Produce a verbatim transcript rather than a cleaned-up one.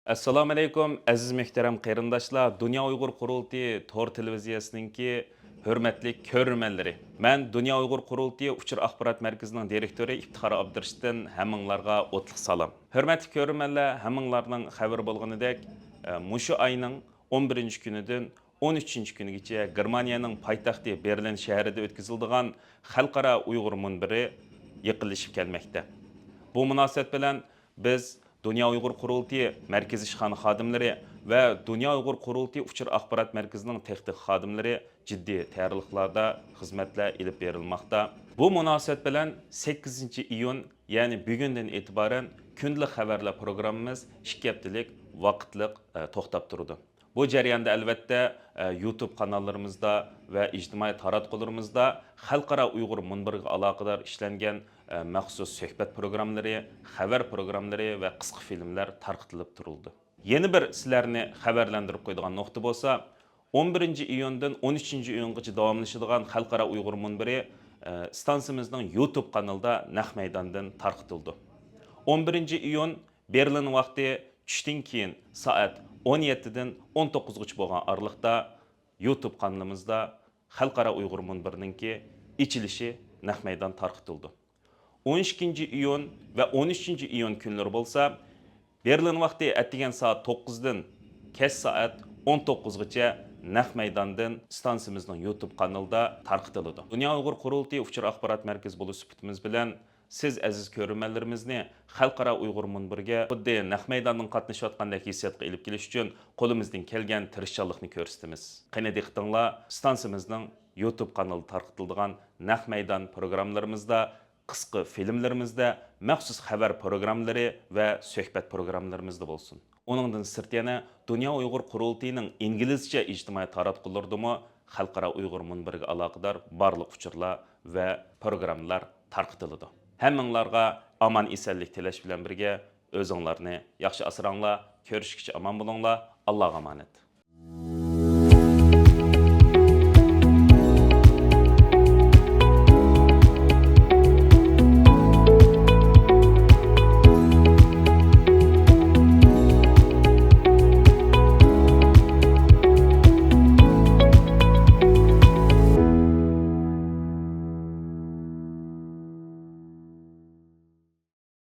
ئەسسالامۇئەلەيكۇم، ئەزىز مۆھتەرەم قېرىنداشلار، دۇنيا ئۇيغۇر قۇرۇلتىيى تور تېلېۋىزىيەسىنىڭكى ھۆرمەتلىك كۆرۈرمەنلىرى. مەن دۇنيا ئۇيغۇر قۇرۇلتىيى ئۇچۇر ئاخبارات مەركىزىنىڭ دىرېكتورى ئىپتىخار ئابدۇرېشىتتىن ھەممىڭلارغا ئوتلۇق سالام. ھۆرمەتلىك كۆرۈرمەنلەر، ھەممىڭلارنىڭ خەۋىرى بولغىنىدەك، ئە، مۇشۇ ئاينىڭ ئون بىرىنچى كۈنىدىن ئون ئۈچىنچى كۈنىگىچە گېرمانىيەنىڭ پايتەختى بېرلىن شەھىرىدە ئۆتكۈزۈلىدىغان خەلقئارا ئۇيغۇر مۇنبىرى يېقىنلىشىپ كەلمەكتە. بۇ مۇناسىۋەت بىلەن بىز دۇنيا ئۇيغۇر قۇرۇلتىيى مەركىزىي ئىشخانا خادىملىرى ۋە دۇنيا ئۇيغۇر قۇرۇلتىيى ئۇچۇر ئاخبارات مەركىزىنىڭ تېخنىك خادىملىرى جىددىي تەييارلىقلاردا خىزمەتلەر ئېلىپ بېرىلماقتا. بۇ مۇناسىۋەت بىلەن سەككىزىنچى ئىيۇن، يەنى بۈگۈندىن ئېتىبارەن كۈندىلىك خەۋەرلەر پروگراممىمىز ئىككى ھەپتىلىك ۋاقىتلىق، ئە، توختاپ تۇرىدۇ. بۇ جەرياندا، ئەلۋەتتە، ئە، يۇتۇب قاناللىرىمىزدا ۋە ئىجتىمائىي تاراتقۇلىرىمىزدا خەلقئارا ئۇيغۇر مۇنبىرىگە ئالاقىدار ئىشلەنگەن، ئە، مەخسۇس سۆھبەت پروگراممىلىرى، خەۋەر پروگراممىلىرى ۋە قىسقا فىلىملەر تارقىتىلىپ تۇرۇلىدۇ. يەنە بىر سىلەرنى خەۋەرلەندۈرۈپ قويىدىغان نۇقتا بولسا، ئون بىرىنچى ئىيۇندىن ئون ئۈچىنچى ئىيۇنغىچە داۋاملىشىدىغان خەلقئارا ئۇيغۇر مۇنبىرى، ئە، ئىستانسىمىزنىڭ يۇتۇب قانىلىدا نەق مەيداندىن تارقىتىلىدۇ. ئون بىرىنچى ئىيۇن بېرلىن ۋاقتى چۈشتىن كېيىن سائەت ئون يەتتىدىن ئون توققۇزغىچە بولغان ئارىلىقتا يۇتۇب قانىلىمىزدا خەلقئارا ئۇيغۇر مۇنبىرىنىڭكى ئېچىلىشى نەق مەيدان تارقىتىلىدۇ. ئون ئىككىنچى ئىيۇن ۋە ئون ئۈچىنچى ئىيۇن كۈنلىرى بولسا، بېرلىن ۋاقتى ئەتىگەن سائەت توققۇزدىن كەچ سائەت ئون توققۇزغىچە نەق مەيداندىن ئىستانسىمىزنىڭ يۇتۇب قانىلىدا تارقىتىلىدۇ. دۇنيا ئۇيغۇر قۇرۇلتىيى ئۇچۇر ئاخبارات مەركىزى بولۇش سۈپىتىمىز بىلەن سىز ئەزىز كۆرۈرمەنلىرىمىزنى خەلقئارا ئۇيغۇر مۇنبىرىگە خۇددى نەق مەيداندىن قاتنىشىۋاتقاندەك ھېسسىياتقا ئېلىپ كېلىش ئۈچۈن قولىمىزدىن كەلگەن تىرىشچانلىقنى كۆرسىتىمىز. قېنى دىققىتىڭلار، ئىستانسىمىزنىڭ يۇتۇب قانىلىدا تارقىتىلىدىغان نەق مەيدان پروگراممىلىرىمىزدا، قىسقا فىلىملىرىمىزدە، مەخسۇس خەۋەر پروگراممىلىرى ۋە سۆھبەت پروگراممىلىرىمىزدا بولسۇن. ئۇنىڭدىن سىرت يەنە دۇنيا ئۇيغۇر قۇرۇلتىيىنىڭ ئىنگلىزچە ئىجتىمائىي تاراتقۇلىرىدىمۇ خەلقئارا ئۇيغۇر مۇنبىرىگە ئالاقىدار بارلىق ئۇچۇرلار ۋە پروگراممىلار تارقىتىلىدۇ. ھەممىڭلارغا ئامان-ئېسەنلىك تىلەش بىلەن بىرگە، ئۆزۈڭلارنى ياخشى ئاسراڭلار، كۆرۈشكىچە ئامان بولۇڭلار، ئاللاغا ئامانەت.